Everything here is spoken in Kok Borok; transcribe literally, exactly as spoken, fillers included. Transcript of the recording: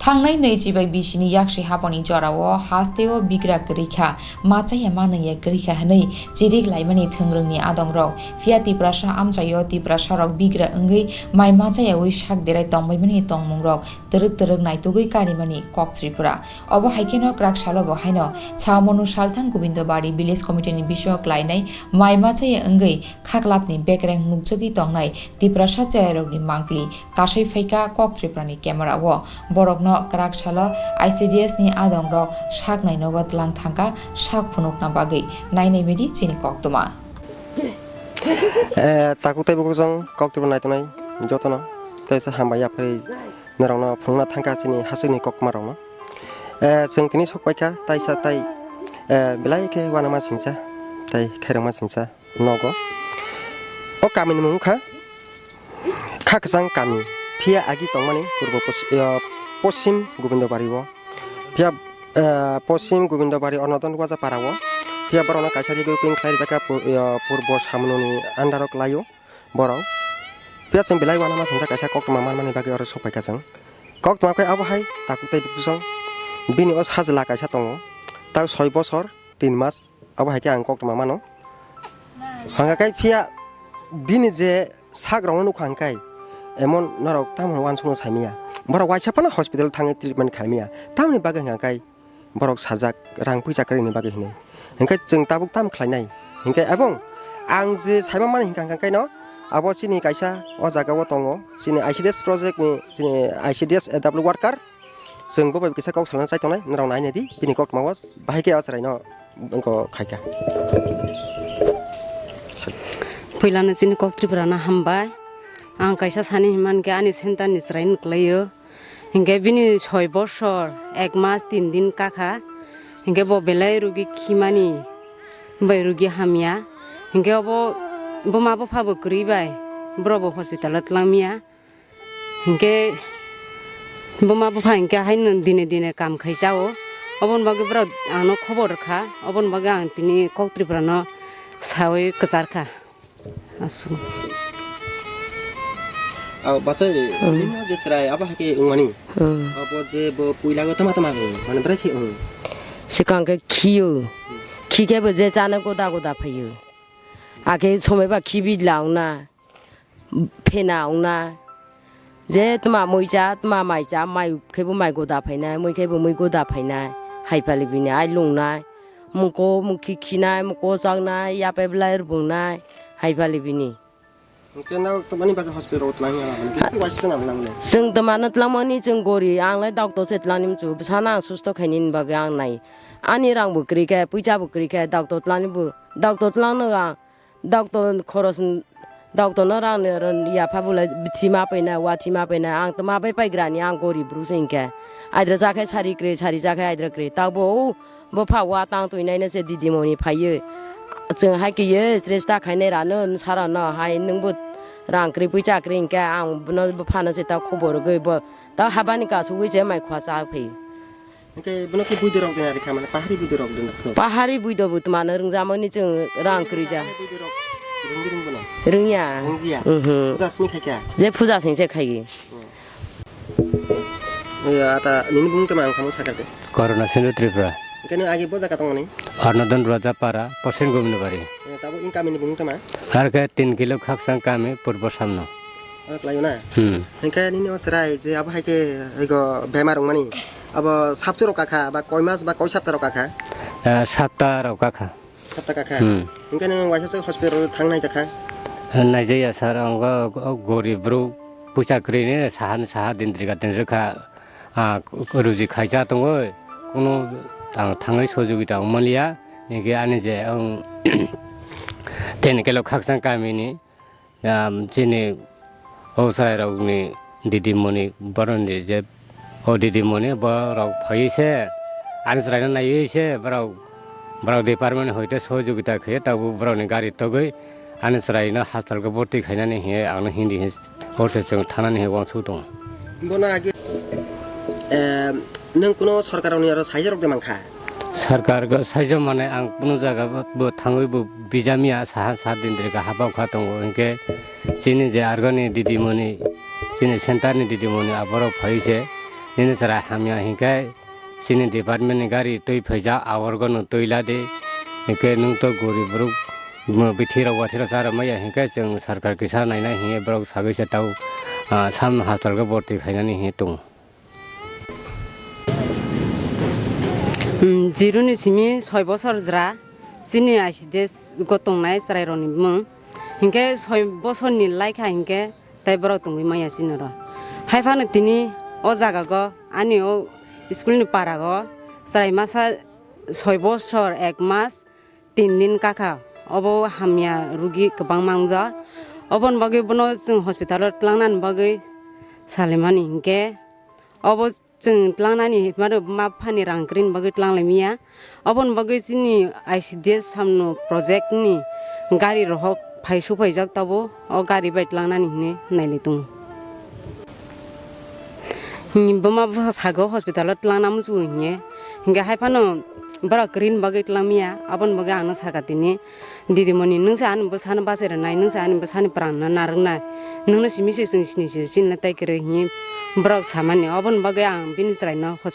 Thangnai naichi bai bisini yaksi haponi jorao hasteo bigra kwrwi kha, machaya manwngya kwrwi kha hwnwi chirik laimani thwngrwngni adongrok. Phiya Tiprasa amchaio Tiprasarok bigra wngwi mai machayaui sak derai tongbaimani tongmungrok twrwk twrwk naitugwi karimani Kok Tripura. Obo hai kheno kwrak salo bo haino Chawmanu salthang Gobindobari Village Committee ni bisingo klainai mai machaya wngwi khaklapni bekreng nukjagwi tongnai Tiprasa cherairokni mangpili kasai phaikha Kok Tripura ni camera o. Borokno kwrak salo I C D S ni adongrok sak nainogo tlang thangkha sak phunukna bagwi. Nainai midi chini koktwma. Eh, takuk tei bukuchung Kok Tripura naitongnai jotono teisa hambai yaphari norokno phunukna thangkha chini hachwkni koktwmarokno. Eh, chwng tini sok paikha taisa tai, eh, belai khe uanama singcha tei khairokma singcha nogo. O kamini mung wngkha Khakwchang kami, phiya agi tongmani purbo pos-, eh, poschim Gobindobari o. Phiya, eh, poschim Gobindobari Ornodon Waja para o. Phiya borokno kaisa regrouping khlai rijak kha pu-, eh, purbo Samnoni under o kwlai o borok. Phiya chwng belai uanama singcha kaisa koktwma manmani bagwi oro sok paikha chwng. Koktwma khe abo hai takuk tei bukuchung. Bini o sajla kaisa tongo. Tak soi bosor, tin mas, abo hai khe ang koktwma mano. Hwnka khe phiya bini je sak rokno nukha hwnkai, emon norok tamo uansukno saimanya. Borok waisa phano hospital thangwi treatment khaimanya. Tamoni bagwi hwnka khe borok sajak rang puisa kwrwini bagwi hwnwi. Hwnkhai chwng tabuk tam khlainai? Hwnkhai abong ang je saima mani hwnka hwnka khe no abo chini kaisa o jaga o tongo, chini I C D S project ni, chini I C D S A W worker. Chwng bo bai kisa kok salna chai tongnai, norok nai nai di, bini koktwma o bahai khe o chwraino wngkha khaikha. Puilano chini Kok Tripura no hambai. Ang kaisa sani hinmani khe ani center ni chwraino kwlaio. Hinkhe bini soi bosor ek mas tin din kakha. Hinkhe bo belai rugi khimani bai rugi hamya. Hinkhe obo buma bupha bo kwrwi bai borok bo hospital o twlangmya. Hinkhe buma bupha hinkhe haino dine dine kam khai chao. Oboni bagwi borok ano khobor rwkha. Oboni bagwi ang tini Kok Tripura no sawi kwcharkha. Aswk. Aw, bachai, hmm, nini o je chwrai abo hai khe wngmani? Hmm. Abo je bo puila go tama tama wng, mane bwrwi khe wng? Swkang khe khio. Khi khe bo je chana goda goda phaio. Akhe somoi ba khi bijla wngna. Phena wngna. Je tma mui cha, tma mai cha, mai khe bo mai goda phainai, mui khe bo mui goda phainai. Hai phali bini ai lungnai. Muko mukhi khinai, muko chaknai, yape belai rwbwngnai. Hai phali bini. Hwnkhe no tamani bagwi hospital o twlang ya, hwnkhe se waisa se nang nang le. Chwng tma no twlangmani chwng gori, ang le doctor se twlangni mchu, bwsano ang susto khainani bagwi ang nai. Ani rang bo kwrwi khe, puisa bo kwrwi khe, doctor twlangni bo, doctor twlangno ang, doctor khoros, doctor no rang ni oro yapha bo le bithi ma paina, wathi ma paina, ang tma bai paigrani, ang gori bru se hinkhe. Aidra cha khe sari kwrwi, sari cha khe aidra kwrwi, tabuk o Bupha wa tang twi naina se didimoni phaiwi. Chwng hai khe ye chesta khainai rano, sara no hai nwng bo rang kwrwi puisa kwrwi hinkhe ang bono bupha no se ta khobor rwgwi bo ta habani kasugwi se mai khwa cha phai. Hinkhe bono khe buido rok dena rikha mane pahari buido rok dena. Pahari buido bo tma no rwngjamani chwng rang kwrwi ja. Pahari buido rok rwngdi rwng bono? Rwngya. Rwngya. Mhm. Puja simi khai kha? Je puja sing se khai. Hmm. Iya, ata nini bung tama ang kamo sakar de. Corona Sindhu Tripura. Kene agi bo jaga tongmani? Arnodon Raja Para, Poschim Gobindobari. Eh, tabo in kami ni bung tama? Har khe tin kilo khaksang kami Purbo Samno. Oh, klayo na? Hmm. Hingke nini o serai je abo hai ke ego bemar wngmani. Abo saptu rok kakha, ba koi mas, ba koi sapta rok kakha? Eh, sapta rok kakha. Sapta kakha. Hmm. Hingke nang waisa se hospital thang nai jakha? Naijaya sir, ang go, go, gorib bru, puisa kwrwi ni saha ni saha dindri ka dindri kha, ah, ruji khaisa tongoi, kunu tang thangwi sojogita wng manliya, hingke ani je ang ten kilo khakchang kami ni, um, chini o chwrairokni didimoni boroni je o didimoni borok phaiwi se ani chwraino naiwi se borok, borok department hoite sohojogita khe tabuk borokni gari togwi ani chwraino hospital o bhorti khainani hiye angno hindi hi hor se chwng thanani hi uansuk tongo. Bono age, eh, nwng kuno sorkarrokni aro saijarok de mankha? Sarkar go saijo mane ang kunu jaga bo, bo thangwi bo bijamiya saha sat din direka habao kha tongo, hinkhe chini je argani didimoni, chini center ni didimoni aborok phai se Nini chwrai hamya hinkhe chini department ni gari twi phaijak, aborok no twi la di. Hinkhe nwng to gori borok, mo bithi rok wathi rok chara maya hinkhe chwng sarkar kisa nainai hinkhe borok sagwi se tao, ah, sam hospital khe borti khainani hinkhe tongo. Hmm, zero ni simi soi bosor jra, chini I C D S go tongnai chwrai rok ni bumung. Hinkhe soi bosor ni laikha hinkhe tei borok tongwi maya chini oro. Hai phano tini o jaga go ani o school ni para go chwrai masa soi bosor ek mas tin din kakha. Obo hamya rugi kwbangma wngjak. Oboni bagwi bono chwng hospital o tlangnani bagwi salimani hinkhe obo chwng tlangnani himaro ma phani rang kwrwini bagwi tlanglai miya. Oboni bagwi chini I C D S samno project ni gari rohok phai suphaijak tabo o gari bai tlangnani hinwi nailai tongo. Buma bwsa sago hospital o tlangna muchungo hinkhe, hinkhe hai phano borok kwrwini bagwi tlang miya, aboni bagwi ang no saka tini, "Didimoni, nwng se ani bwsano bachai rwnai, nwng se ani bwsani pran no narwknai, nwng no simi se chwng sini se chini tei kwrwi," hinwi borok samani. Oboni bagwi ang bini chwrai no hospital